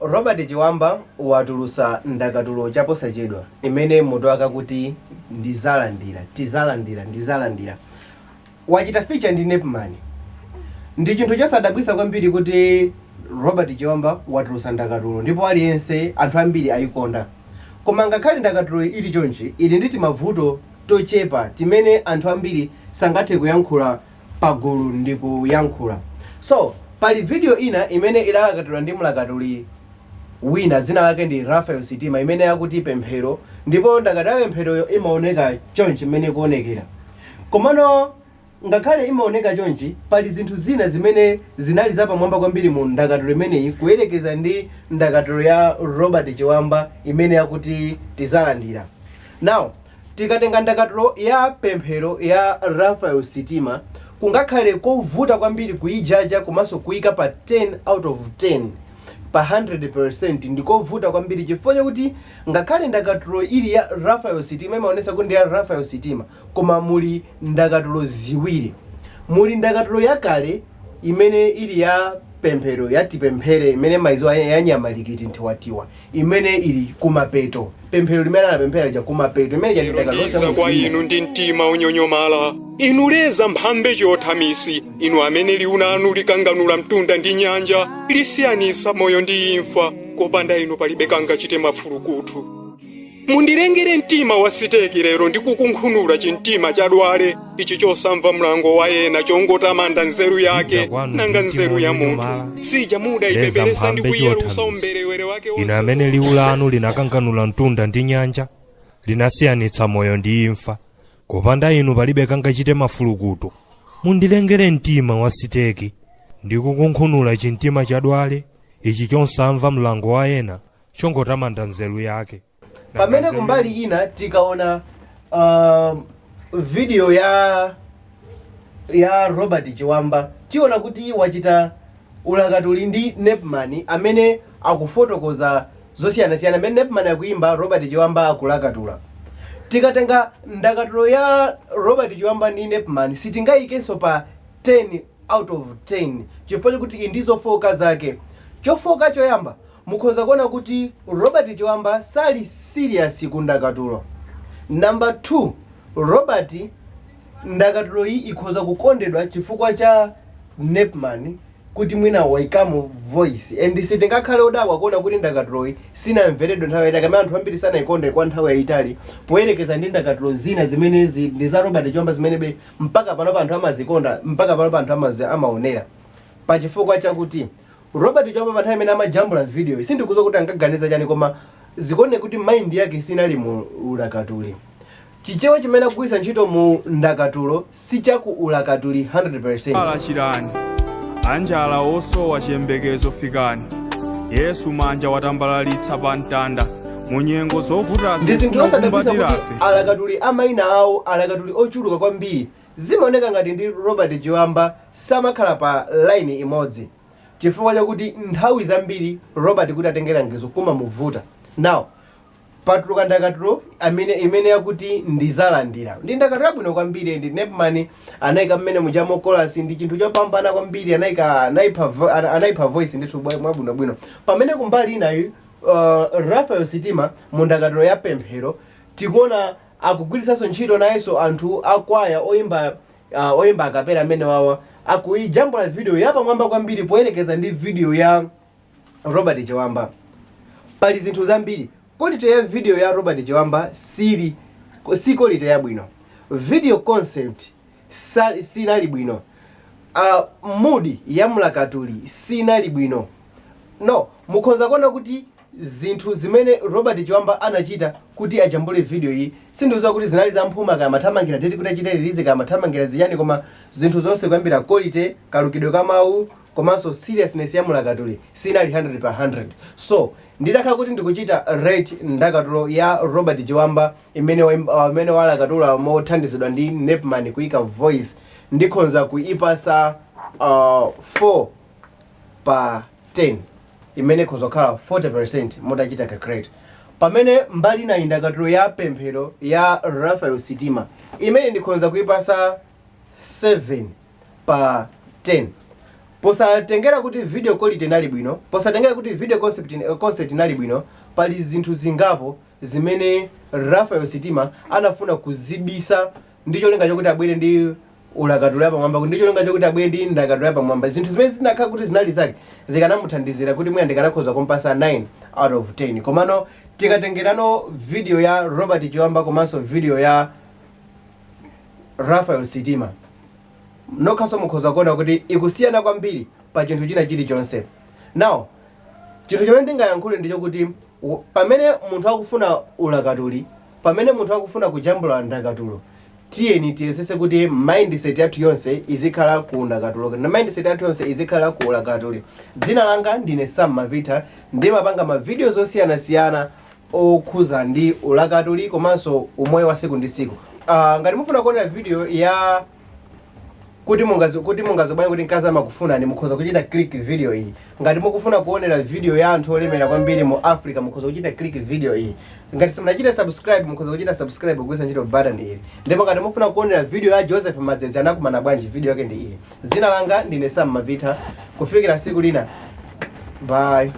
Robert Chiwamba watulusa ndakatulo chaposachedwa imene mutu wake kuti "Ndizalandira, Tizalandira, Ndizalandira". Wachita feature ndi Nepman. Ndi chinthu chosadabwisa kwambiri kuti Robert Chiwamba watulusa ndakatulo ndipo aliyense, anthu ambiri ayikonda. Koma ngakhale ndakatulo ili chonchi, ili ndi timavuto tochepa timene anthu ambiri sangathe kuyankhula pagulu ndi kuyankhula. So pali video ina imene idalakatulwa ndi mlakatuli wina, dzina lake ndi Raphael Sitima, imene yakuti "Pemphero". Ndipo ndakatulo ya pempheroyo imaoneka chonchi imene ikuonekera. Komano ngakhale imaoneka chonchi, pali zinthu zina zimene zinali zapamwamba kwambiri mu ndakatulo imeneyi kuyerekeza ndi ndakatulo ya Robert Chiwamba imene yakuti "Tizalandira". Now, tikatenga ndakatulo ya "Pemphero" ya Raphael Sitima, kungakhale kovuta kwambiri kuyijaja komanso kuyika pa 10 out of 10, pa 100%. Ndikovuta kwambiri chifukwa chakuti ngakhale ndakatulo ili ya Raphael Sitima, imaonesa kuti ndi ya Raphael Sitima, koma muli ndakatulo ziwiri. Muli ndakatulo yakale imene ili ya pemphero ya "Tipemphere", imene maizo ya nyamalikiti nthiwatiwa, imene ili kumapeto, pemphero limene anapemphera lija kumapeto, imene Lero ndiza kwa inu ndi mtima unyonyomala. Inu leza mphambe chothamisi, inu amene liwu lanu likanganula mtunda ndi nyanja, lisiyanisa moyo ndi imfa. Kopanda inu palibe kangachite mafulukutu. Mundilengere mtima wa siteki lero ndi kukunkhunula chimtima chadwale ichi chosamva mlango wa ena, chongotamanda nzeru yake. Ndidza kwanu Nanga ndi mtima nzeru ya munthu wonyonyomala, sija muda leza ipeperesa ndi mphambe kuyelusa chothamisi, umberewere wake inu wonse. amene liwu lanu linakanganula mtunda ndi nyanja, linasiyanitsa moyo ndi imfa. Kopanda inu palibe kangachite mafulukuto. Mundilengere mtima wa siteki ndi kukunkhunula chimtima chadwale ichi chonsamva mlango wa ena, chongotamanda nzeru yake. Pamene kumbali ina tikaona video ya Robert Chiwamba, tiona kuti wachita ulakatuli ndi Nepman amene akufotokoza zosiyanasiyana. Amene Nepman akuimba, Robert Chiwamba akulakatula. Tikatenga ndakatulo ya Robert Chiwamba ndi Nepman, sitingayikenso pa 10 out of 10 chifukwa chakuti iyi ndi zofoka zake. Chofoka choyamba, mukhoza kuona kuti Robert Chiwamba sali serious ku ndakatulo. Number 2, Robert, ndakatulo iyi ikhoza kukondedwa chifukwa cha Nepman, kuti mwina waikamo voice, and sitingakhale odabwa kuona kuti ndakatuloyi sinamveredwe nthawi yayitali, kamene anthu ambiri sanayikonde kwa nthawi yayitali poyerekeza ndi ndakatulo zina zimene ndi za Robert Chiwamba, zimenebe mpaka panopa anthu amazikonda, mpaka panopa anthu amaonera, pachifukwa chakuti Robert Chiwamba pa nthawi imene amajambula video, sindikudziwa kuti ankaganiza chani, koma zikuoneka kuti mind yake sinali mu ulakatuli. Chichewa chimene akugwiritsa ntchito mu ndakatulo sichaku ulakatuli 100%. Alachirani anjala, osowa chiyembekezo, fikani. Yesu manja watambalalitsa pa mtanda mu nyengo zovutazi. Ndi zinthu zosadabwitsa kuti Kumbatirafe. alakatuli amayina awo, alakatuli ochuluka kwambiri, zimaoneka ngati ndi Robert Chiwamba samakhala pa line imodzi, chifukwa chakuti nthawi zambiri Robert kuti atenge langizo kumamuvuta. Now, patuluka ndakatulo amene imene yakuti "Ndizalandira". Ndi ndakatulo yabwino kwambiri, ndi Nepman anayika mmene mujamo chorus, ndi chinthu chopambana kwambiri. Anayika anayipha voice ndithu mwabwinobwino. Pamene kumbali inayi, Raphael Sitima mu ndakatulo ya "Pemphero", tikuona akugwiritsanso ntchito nayenso anthu akwaya oyimba, oyimba a cappella amene wawa akuijambula video yapamwamba kwambiri poyerekeza ndi video ya Robert Chiwamba. Pali zinthu zambiri. Quality ya video ya Robert Chiwamba si quality yabwino. Video concept sinali bwino. Mood ya mlakatuli sinali bwino. No, mukhoza kuona kuti zinthu zimene Robert Chiwamba anachita kuti ajambule video iyi, sindikudziwa kuti zinali zamphuma kaya mathamangira date kuti achite release, kaya mathamangira ziyani, koma zinthu zonse kuyambira quality, kalukidwe ka mawu komanso seriousness ya mulakatuli sinali 100 pa 100. So nditakhala kuti ndikuchita rate ndakatulo ya Robert Chiwamba imene walakatula mothandizidwa ndi Nepman kuyika voice, ndikhonza kuipasa 4 pa 10, imene ikhoza kukhala 40% mutachita calculate. Pamene mbali inayi, ndakatulo ya "Pemphero" ya Raphael Sitima, imene ndikhonza kuipasa 7 pa 10. Posatengera kuti video quality inali bwino, posatengera kuti video concept inali bwino, pali zinthu zingapo zimene Raphael Sitima anafuna kuzibisa ndi cholinga chokuti abwere ndi ulakatulo yapamwamba, ndi cholinga chokuti abwere ndi ndakatulo yapamwamba. Zinthu zimene zinakhala kuti zinali zake zikanamuthandizira kuti mwina ndikanakhoza kumpasa 9 out of 10. Komano tikatengerano video ya Robert Chiwamba komanso video ya Raphael Sitima, nokhaso mukhoza kuona kuti ikusiyana kwambiri pa chinthu china chilichonse. Now, chinthu chimene ndingayankhule ndi chokuti pamene munthu akufuna ulakatuli, pamene munthu akufuna kujambula ndakatulo, tiyeni tiyesese kuti mindset yathu yonse izikhala ku ndakatulo na mindset yathu yonse izikhala ku ulakatuli. Dzina langa ndine Sam Mavita. Ndimapanga ma videos osiyanasiyana okhuza ndi ulakatuli komanso umoyo wa siku ndi siku. Ngati mufuna kuonera video ya kuti mungazobwera kuti mkazi amakufunani, mukhoza kuchita click video iyi. Ngati mukufuna kuonera video ya anthu olemera kwambiri mu Africa, mukhoza kuchita click video iyi. Ngati simunachite subscribe, mukhoza kuchita subscribe kugwiritsa ntchito button ili. Ndipo ngati mufuna kuonera video ya Joseph Madzedze anakumana bwanji, video yake ndi iyi. Dzina langa ndine Sam Mavita. Kufikira siku lina, bye.